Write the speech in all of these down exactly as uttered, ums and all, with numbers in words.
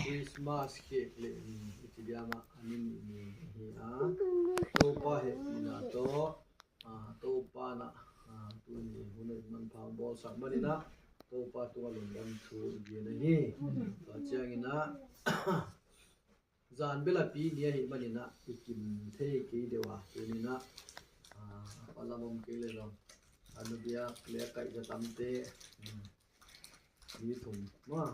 Christmas khek le i ti diam a, a ni nih ni hi a. Topa hehpihna tawh, a, Topa na, a, tuni hun a i manpha bawlsak manin a, Topa tungah lungdam thu i gen ahi. Tua ciangin a, zan bel a pi ni ahih manin a, i kim thei kei deuh a, tuni in a, a, a palam om kei le zong, a nu biak le a kaih za tamte, um, mi thum maw,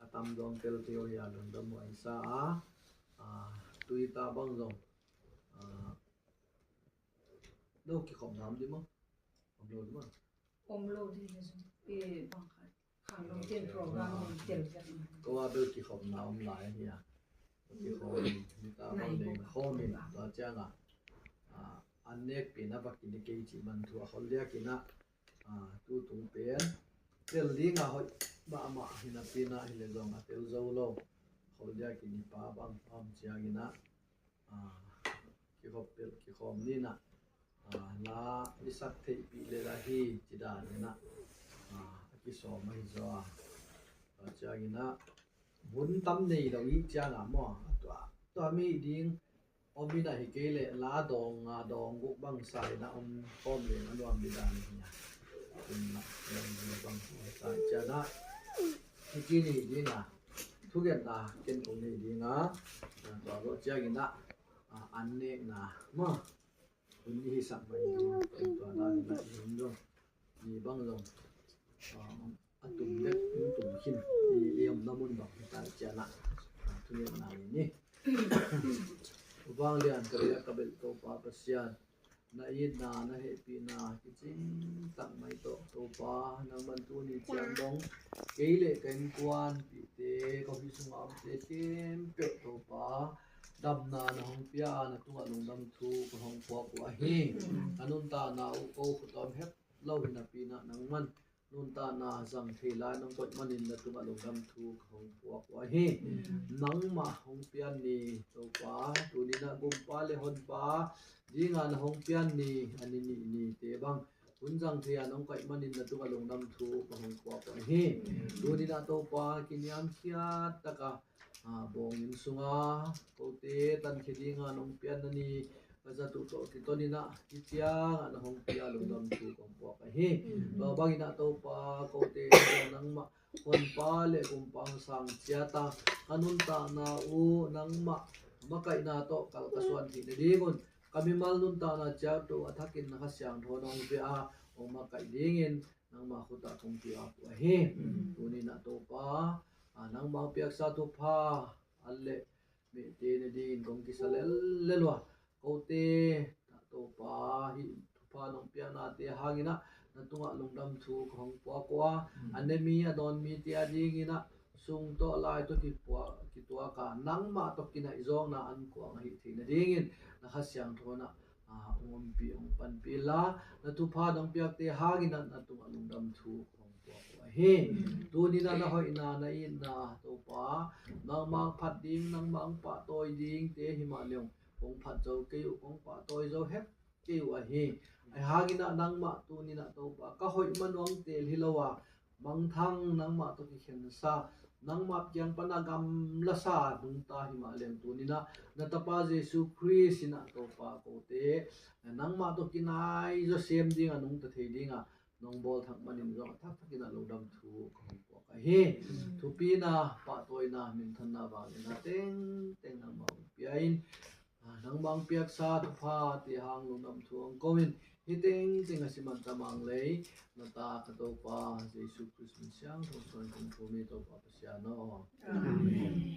a tam zong tel thei uh hi a, lungdam uh a i sa a, a, tui ta bang zong, a, no kikhopna om di maw? Om lo di maw? Om lo di le zong, e, bang khat. Khang lo ten program om tel zat maw. Ko a bel kikhopna om lai hi a. Kikhawm in, mi ta bang leng khawm in, tua ciang a, a, an nek pen a va kin i kei cih man thu a khol liak in a, a, tu tung pen tel ding a hoih mahmah hi napi in a, hi le zong a tel zo lo. Khol liak in i pa bang om ciang in a, a, kikhop pel, kikhawm ni in a, a, la i sak theihpih le la hi, ci dan in a, a, a kisawm ahi zaw a. Tua ciang in a, hun tam nei lo i ciang a maw, a tua, tua mi ding, om in a hi kei le la dawng nga dawng guk bang sa in a om khawm le a nuam di dan hi a. Tun a, dawng nga bang sa i ciang a, hi ci ni ding a, thugenna ken kong nei ding a, a, tua lo ciang in a, a, an nekna maw. Hun i hisak mai ding, tua dan in a i hun zong, ni bang zong, a, a tum dek, hun tum khin, i, i omna mun bang hi ta ciang a, a, thugenna ni ni. Vanglian ka biak ka belh Topa Pasian, na itna, na hehpihna kicing tak mai tawh Topa, nangman tuni ciang dong kei le ka innkuanpihte, ka huih sunga omte khempeuh Topa, damna na hong pia a, na tungah lungdam thu ka hong puak uh ahi. Ka nuntakna uh ko khut a om het lo hi napi in a, nangman nuntakna zang thei lai nong koih manin na tungah lungdam thu ka hong puak uh ahi. Nangmah hong pian ni Topa, tuni in a gumpa le honpa dinga na hong pian ni, a ni nih nite bang hun zang thei a nong koih manin na tungah lungdam thu ka hong puak uh ahi. Tuni in a Topa, kiniamkhiat taka, a, bawngin sunga kote tankhia dinga nong pian na ni ka zat uh tawh kiton in a, hih ciangah na hong pia lungdam thu kong puak ahi. Tua bangin a Topa, kote nangmah honpa le gumpa hong sang ciat a, ka nuntakna uh nangmah makaihna tawh kal ka suan theih nadingun, ka mimal nuntakna ciat uh a thakin na Kha Siangtho na hong pia a, hong makaih dingin nangmah khut ah kong kiap uh ahi. Tuni in a Topa, a, nangmah hong piaksa thupha an le mehte ne dingin kong kisa lellel uh a, kote, Topa, hih thupha nong piaknate hangin a, na tungah lungdam thu ka hong puak uh a, a ne mi, a dawn mite a dingin a, sung tawh lai tawh kipuak, kituak a, nangmah tawh kinaih zawkna an kuang ahih theih nadingin, na Kha Siangtho in ah, ah, hong ompih, hong panpih inla, na thupha nong piakte hangin ah na tungah lungdam thu kong puak uh ahi. Tuni in ah na hoihna, na itna Topa, nangmah hong phat ding, nangmah hong pahtawi dingte hi mah leh hong phat zo kei uh, hong pahtawi zo het kei uh ahi. Ahi hangin ah nangmah tuni in ah Topa, ka hoih manuang teel hi lo a, mangthang, nangmah tawh kikhensat, nangmah kiang pan a gamlasa nungta hi mah leh tuni in ah na Tapa Jesu Khrist in ah Topa, kote nangmah tawh kinai zawsem ding a nungta thei ding a nong bawl thak manin zong a thakthak in ah lungdam thu kong puak ahi. Thupi in ah, pahtawina, minthanna, vangliatna tengteng nangmah hong pia in, ah, nangmah hong piaksa thuphate hang lungdam thu hong ko in, hih tengteng a si man ta mang lei, na Ta ka Topa Jesu Khrist min siangtho suangin kong thum hi, Topa Pasian aw. Amen.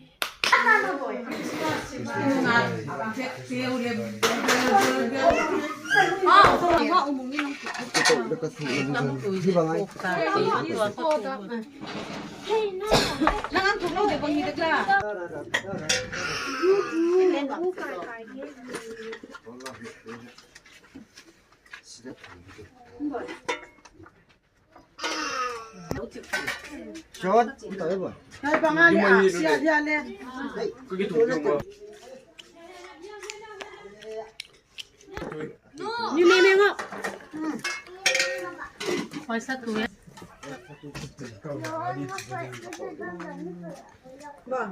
Bang.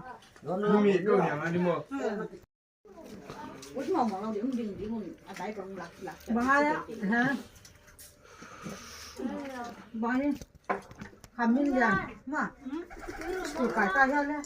Bang ai, ha? Bang ai. Khamin lian. Ma. School kai kai ha le.